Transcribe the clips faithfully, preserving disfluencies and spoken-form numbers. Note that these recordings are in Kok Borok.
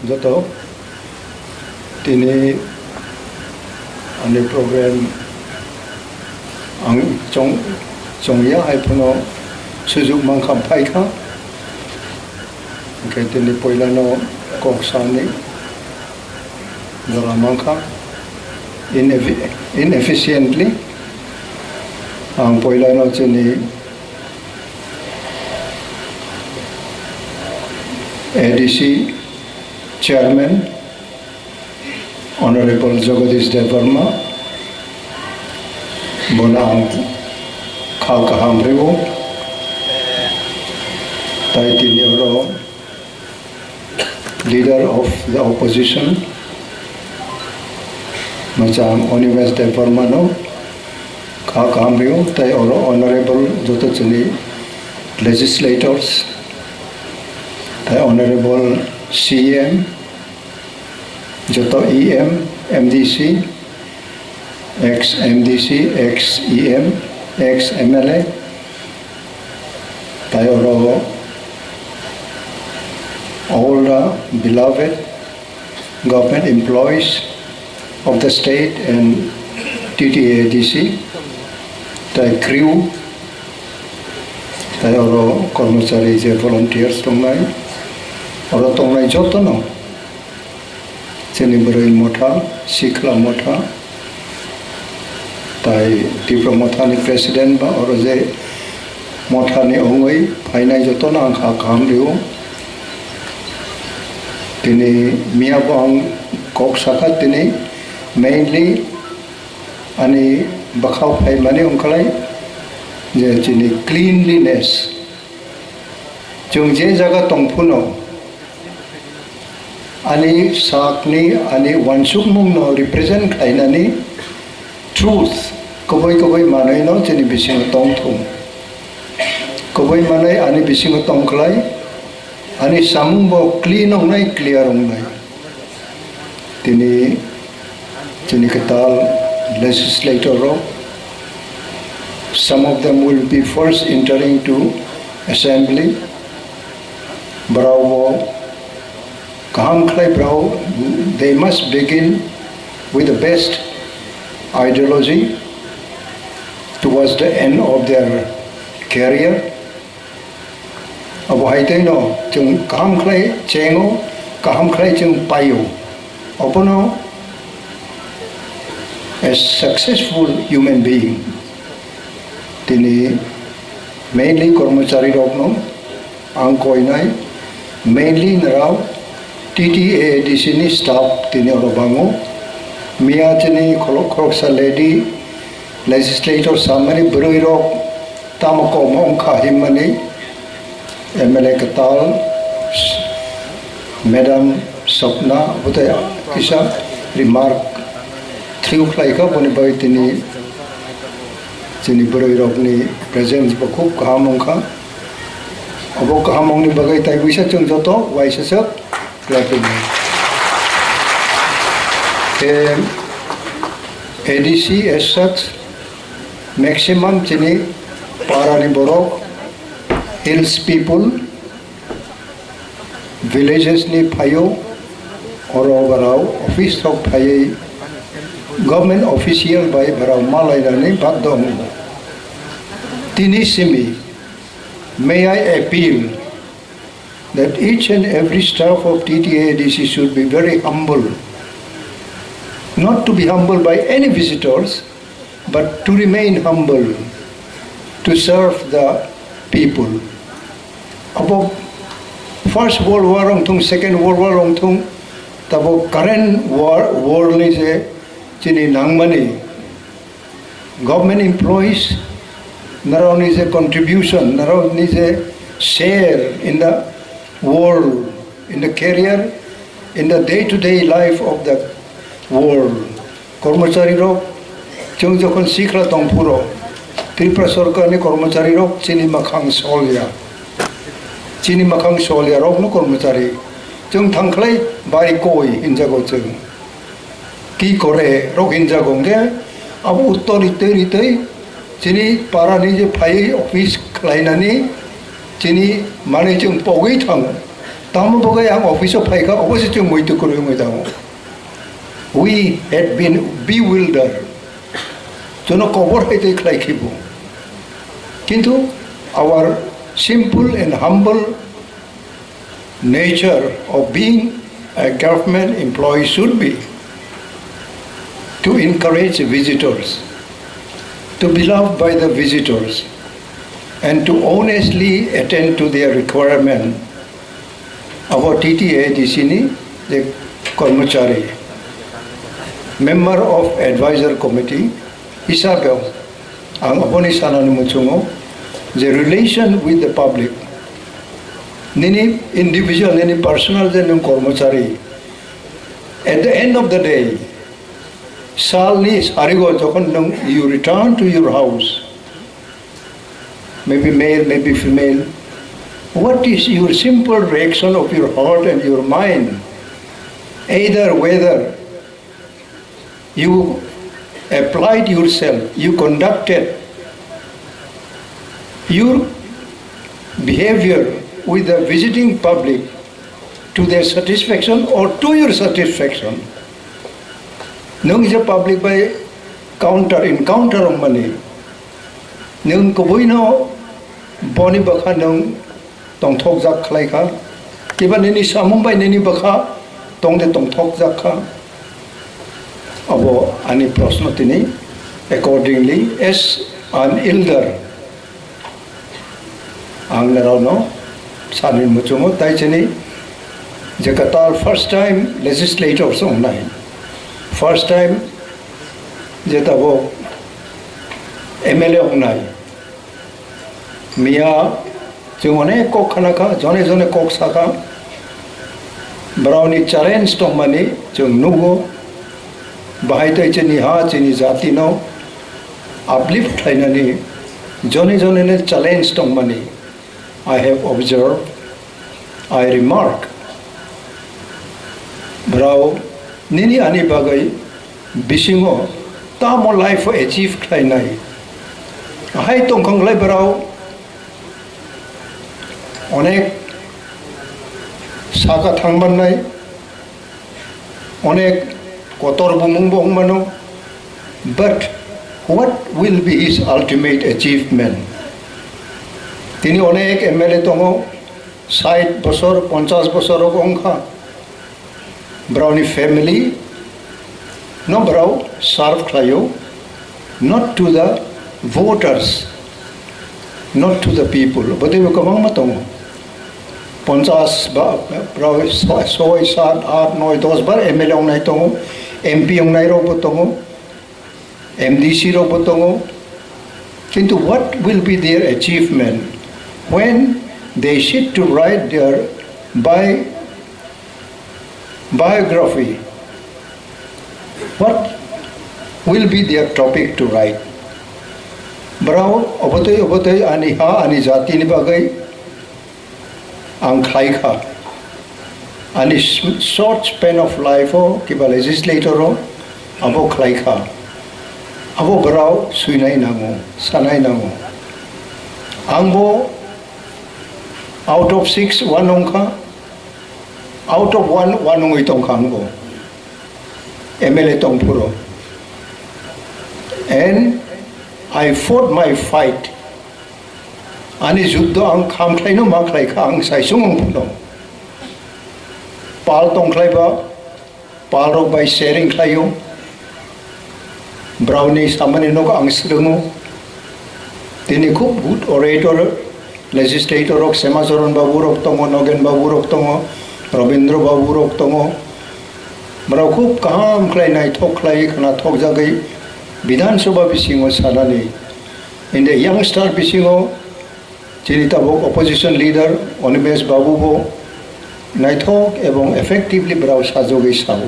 Joto tini ani program ang chong, chongya hai phano sujuk mankha, phaikha. Hwnkhe tini poilano kok sani jora mankha. Ineffi-, inefficiently ang poilano chini A D C Chairman Honorable Jagadish Debbarma, bono ang kha kaham rwo. Tai tini oro Leader of the Opposition, Machang Animesh Debbarma no kha kaham rwo, tai oro Honorable joto chini legislators, tai Honorable C M, joto E M, M D C, ex M D C, ex E M, ex M L A, tai oro all the beloved government employees of the state and T T A D C, tai crew, tai oro kormochari je volunteers tongnai, oro tongnai jotono, chini bwrwi motha, sikla motha, tai Tipra mothani president ba oro je mothani wngwi phainai jotono ang kha kaham rwo. Tini miya bo ang kok sakha, tini mainly ani bwkhao phaimani wngkhlai je chini cleanliness. Chwng je jaga tong phano, ani sakni, ani uansukmungno represent khlainani truth, kubui kubui manwino chini bisingo tongthung. Kubui manwi ani bisingo tongkhlai, ani samung bo clean wngnai, clear wngnai. Tini chini kwtal legislator rok, some of them will be first entering to assembly. Borok bo kaham khlai, borok, they must begin with the best ideology towards the end of their career. Abo hai tei no chwng kaham khlai chengo, kaham khlai chwng paio. Abono a successful human being. Tini mainly kormochari rokno ang koinai, mainly narao T T A D C ni staff tini oro bango. Miya chini khorok-, khoroksa lady legislator samani bwrwi rok tamo kom wngkha himmani M L A kwtal Madam Swapna bwtwi kisa remark thriu khlaikha, boni bagwi tini chini bwrwi rokni presence bo khub kaham wngkha. Obo kaham wngni bagwi tai buisa chwng joto uaisaswk khlaiphaimani. Khe A D C as such, maximum chini parani borok, hills people, villages ni phaio, oro barao office rok phaiwi government official bai barao malainani bagdo wngo. Tini simi, may I appeal that each and every staff of T T A D C should be very humble, not to be humbled by any visitors, but to remain humble, to serve the people. Abo First World War wng thung, Second World War wng thung, tabo current war, world ni je chini nangmani government employees, narao ni je contribution, narao ni je share in the world, in the career, in the day-to-day life of the world. Kormochari rok, chwng jokhon sikla tong phuro, Tripura sorkar ni kormochari rok chini makhang solya, chini makhang solya rok no kormochari. Chwng thangkhlai bai koi hinjago chwng. Ki kore rok hinjago hwnkhe abo uttor ritwi ritwi chini para ni je phaiwi office khlainani chini manwi chwng pogwi thango. Tamo bagwi ang office o phaikha, obo se chwng muitu kwrwi wngwi tongo. We had been bewildered. Jono kobor hai twi khlai khibo. Kintu our simple and humble nature of being a government employee should be to encourage visitors, to be loved by the visitors, and to honestly attend to their requirement. Abo T T A D C ni je kormochari, member of advisor committee hisabe ang aboni sanani muchungo je relation with the public, nini individual, nini personal je nwng kormochari, at the end of the day, salni sarigo jokhon nwng you return to your house, maybe male, maybe female, what is your simple reaction of your heart and your mind? Either whether you applied yourself, you conducted your behavior with the visiting public to their satisfaction or to your satisfaction. Nwng je public bai counter encounter wngmani, nwng kubuino boni bwkha nwng tongthokjak khlai kha, kiba nini samung bai nini bwkha tongde tongthokjak kha? Abo ani proshno tini. Accordingly, as an elder, ang norokno sani muchungo, tai chini je kwtal first time legislators wngnai, first time je tabuk M L A wngnai, miya chwng onek kok khana kha, jone jone kok sa kha, borokni challenge tongmani chwng nugo, bahai tei chini ha, chini jatino uplift khlainani jone jone ni challenge tongmani I have observed, I remark. Borok nini ani bagwi bisingo tamo life o achieve khlainai. Hai tongkha wngkhlai borok onek saka thangmannai, onek kotor bumung bo wngmano, but what will be his ultimate achievement? Tini onek M L A tongo, sait bosor, ponchas bosor rok wngkha. Borokni family no borok serve khlaio, not to the voters, not to the people. Bo teibo kwbangma tongo. Ponchas ba, borok so-, soi, sat, at, noi, dos bar M L A wngnai tongo, M P wngnai rokbo tongo, M D C rokbo tongo. Kintu what will be their achievement when they sit to write their bi-, biography? What will be their topic to write? Borok obotwi obotwi ani ha, ani jatini bagwi ang khlai kha. Ani s-, short span of life o kiba legislator o abo khlai kha. Abo borok swinai nango, sanai nango. Ang bo out of six one wngkha, out of one, one wngwi tongkha ang bo. M L A tongphuru. And I fought my fight. Ani juddo ang khamkhlaino ma khlai kha, ang saisung wng phano. Pal tongkhlai ba, pal rok bai sharing khlaio. Browni samani nok ang srwngo. Tini khub good orator, legislator rok, Semacharan babu rok tongo, Nogen babu rok tongo, Rabindra babu rok tongo. Borok khub kaham khlai naithok khlai khwnathok jagwi Bidhan Sabha bisingo sanani. In the youngster bisingo chini tabuk opposition leader Animesh babu bo naithok ebong effectively borok sajagwi sao.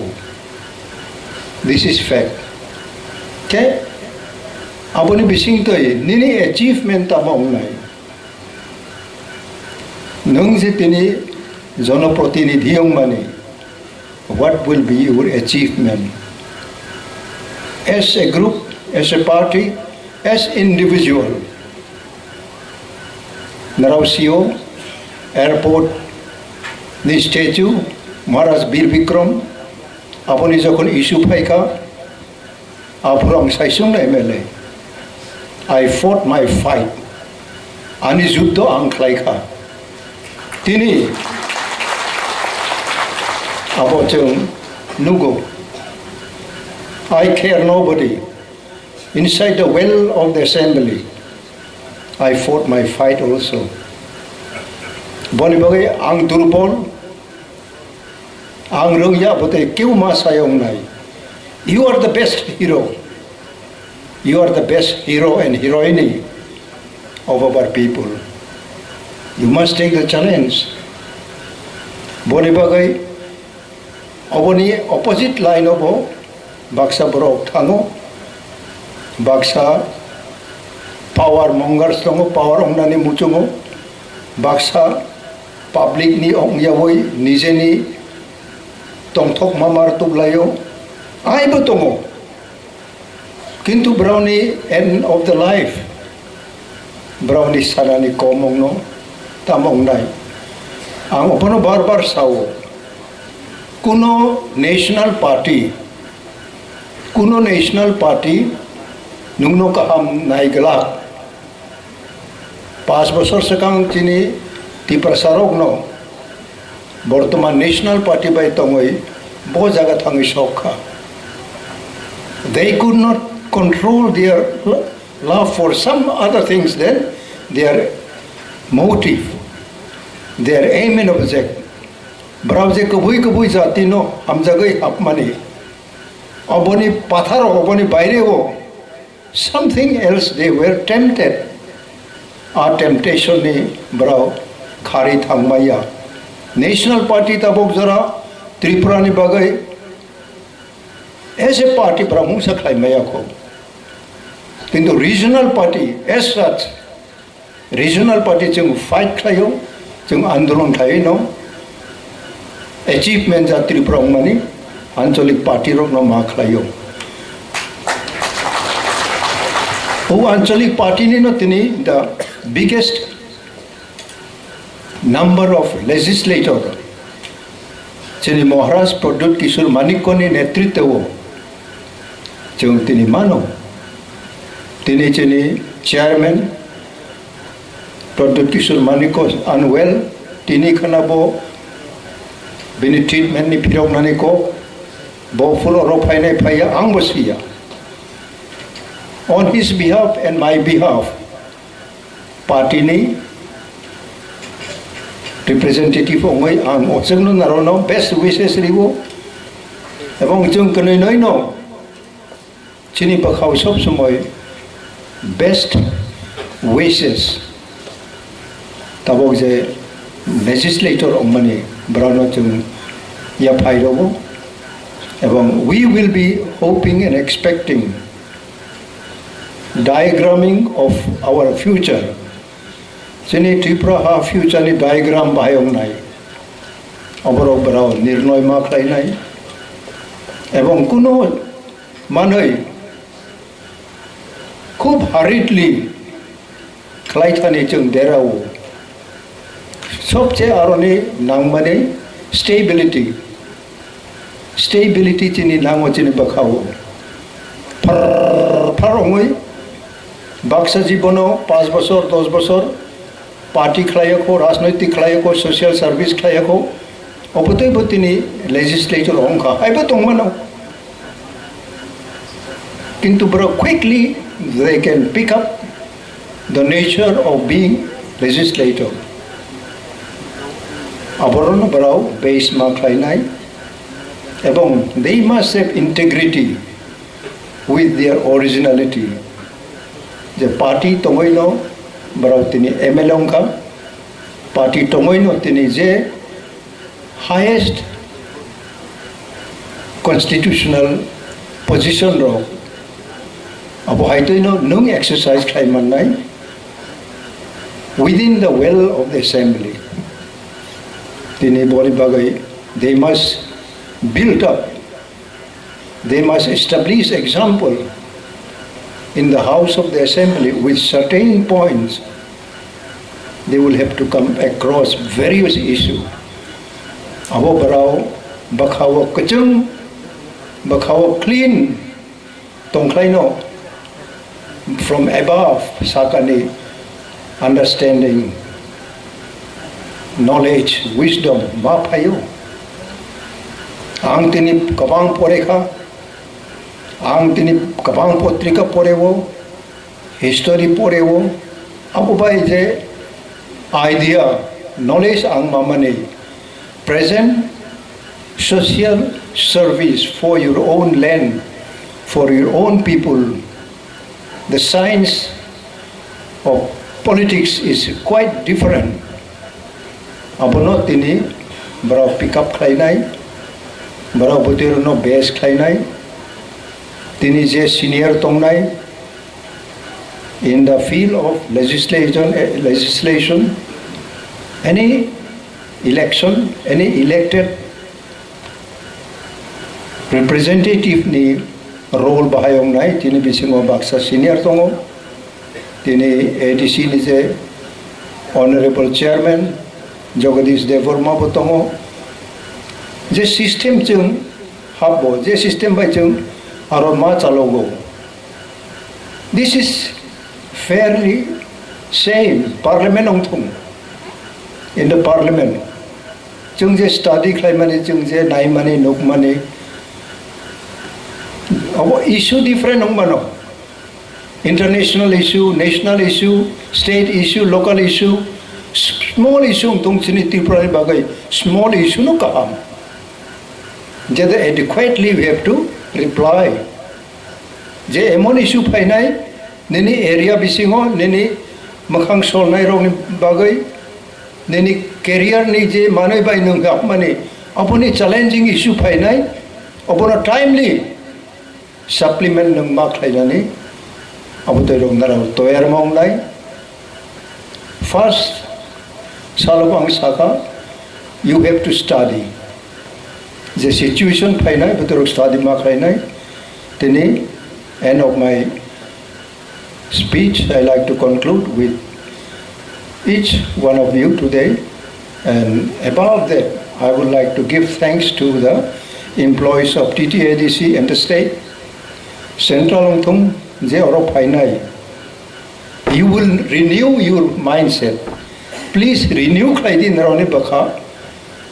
This is fact. Khe aboni bisingtwi nini achievement tamo wngnai? Nwng je tini jonoprotinidhi wngmani, what will be your achievement? As a group, as a party, as individual, Narao C O, airport, ni statue, Maharaj Bir Bikram, aboni jokhon issue phaikha, aphuru ang saisungno M L A. I fought my fight. Ani juddo ang khlaikha. Tini abo chwng nugo. I care nobody. Inside the well of the assembly, I fought my fight also. Boni bagwi ang durbol, ang rwngya bwtwi keu ma sayong nai. You are the best hero. You are the best hero and heroine of our people. You must take the challenge. Boni bagwi oboni opposite line obo baksa borok thango, baksa power mongers tongo, power ongnani muchungo, baksa public ni ongyawi nijeni tongthok mamar tublaio, aibo tongo. Kintu browni end of the life, browni sanani kom ongno tam ongnai. Ang obono bar bar sao, kuno national party, kuno national party nungno kaham nai glak. Pas bosor swkang chini Tiprasarokno bortoman National Party bai tongwi bo jaga thangwi sok kha. They could not control their love for some other things than their motive, their aim and object. Brao je kubui kubui jati no hamjagwi hapmani, oboni patharo, oboni baireo something else they were tempted. A temptation ni brao khari thangmaya. National Party tabok jora Tripura ni bagwi as a party brao mungsa khlaimaya kho. Kintu regional party as such, regional party chwng fight khlaio, chwng andolon khlaiwi no achievement ja Tripura wngmani anchalik party rokno ma khlaio. O anchalik party ni no tini the biggest number of legislator chini Maharaj Pradyut Kishore Manikya ni netritwo chwng tini mano. Tini chini chairman Pradyut Kishore Manikya unwell, tini khana bo bini treatment ni phiroknani kok, bo floor o phainai phaiya, ang bo siya. On his behalf and my behalf, party ni representative wngwi ang ochwngno narono best wishes riwo, ebong chwng kwnwi noino chini bwkhao sob somoi best wishes tabok je legislator wngmani borokno chwng yaphai rwo, ebong we will be hoping and expecting diagramming of our future. Chini Tripura ha future ni diagram bahai wngnai. Oborok borok nirnoi ma khlainai. Ebong kuno manwi khub hurriedly khlai thani chwng derao. Sobse aroni nangmani stability. Stability chini nango chini bwkhao. Phar phar wngwi baksa jibono panch bosor, dos bosor party khlaiya kho, rajnoitik khlaiya kho, social service khlaiya kho, obotwi bo tini legislator wngkha, haibo tongmano. Kintu borok quickly they can pick up the nature of being legislator. Aborokno borok base ma khlainai, ebong they must have integrity with their originality. Je party tongwino borok tini M L A wngkha, party tongwino tini je highest constitutional position rok, abo haitwino nwng exercise khlai mannai within the well of the assembly. Tini boni bagwi they must build up, they must establish example in the house of the assembly with certain points. They will have to come across various issues. Abo borok bwkha-o kwchwng, bwkha-o clean tongkhlaino, from above sakani understanding, knowledge, wisdom ma phaio. Ang tini kwbang porekha, ang tini kwbang potrika poreo, history poreo, abo bai je idea, knowledge ang mamani present social service for your own land, for your own people. The science of politics is quite different. Abono tini borok pick up khlainai, borok bwtwirokno base khlainai, tini je senior tongnai in the field of legislation, eh, legislation, any election, any elected representative ni role bahai wngnai, tini bisingo baksa senior tongo, tini A D C ni je Honorable Chairman Jagadish Debbarma bo tongo. Je system chwng hapbo, je system bai chwng aro ma chalogo. This is fairly same. Parliament wng thung. In the parliament, chwng je study khlaimani, chwng je naimani, nukmani, abo issue different wng mano. International issue, national issue, state issue, local issue, s-, small issue wng thung chini Tripura ni bagwi, small issue no kaham. Jeta adequately we have to reply. Je emon issue phainai, nini area bisingo, nini mwkhang solnai rokni bagwi, nini career ni je manwi bai nwng hapmani, aboni challenging issue phainai, abono timely supplement nwng ma khlainani, abo twi rok nara toyar ma wngnai. First salo ang saka, you have to study. Je situation phainai, botorok study ma khlainai. Tini end of my speech, I like to conclude with each one of you today. And above that, I would like to give thanks to the employees of T T A D C and the state, central wngthung je oro phainai. You will renew your mindset. Please renew khlai di norokni bwkha.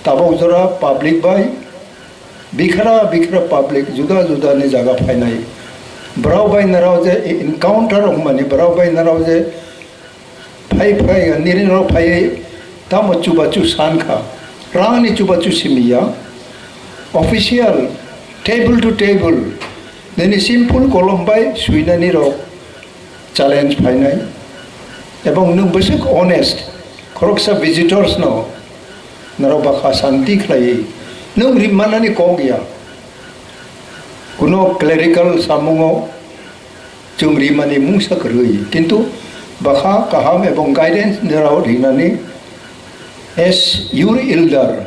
Tabok jora public bai bikhra bikhra public juda juda ni jaga phainai. Borok bai norok je encounter wngmani, borok bai norok je phai phai nini norok phai tamo chubachu san kha. Rang ni chubachu simi ya. Official, table to table, nini simple kolom bai suinani rok challenge phainai, ebong nwng bwswk honest, khoroksa visitors no norok bakha santi khlaiwi nwng rimmanani kok ya. Kuno clerical samungo chwng rimani mungsa kwrwi, kintu bakha kaham ebong guidance norok rinani as your elder.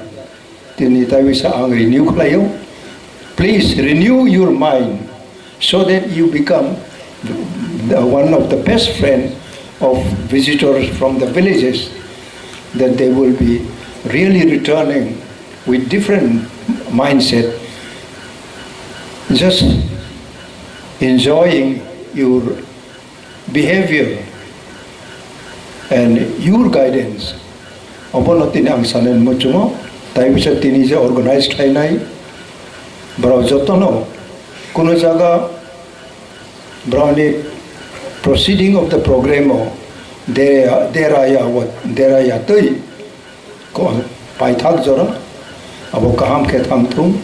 Tini taiwisa ang renew khlaio. Please renew your mind so that you become the, one of the best friend of visitors from the villages, that they will be really returning with different mindset, just enjoying your behavior and your guidance. Obono tini ang sanani muchungo, tai bisa tini je organize khlainai, borok jotono kuno jaga borokni proceeding of the program o dera, dera ya, dera ya twi Ko-, paithak jora, abo kaham khe thang thung.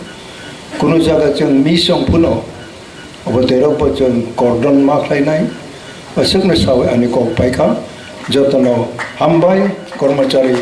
Kunu jaga chwng miss wng phano, abo twerok bo chwng kordon ma khlainai. Aswkno sawi ani kok paikha. Jotono hambai, kormochari.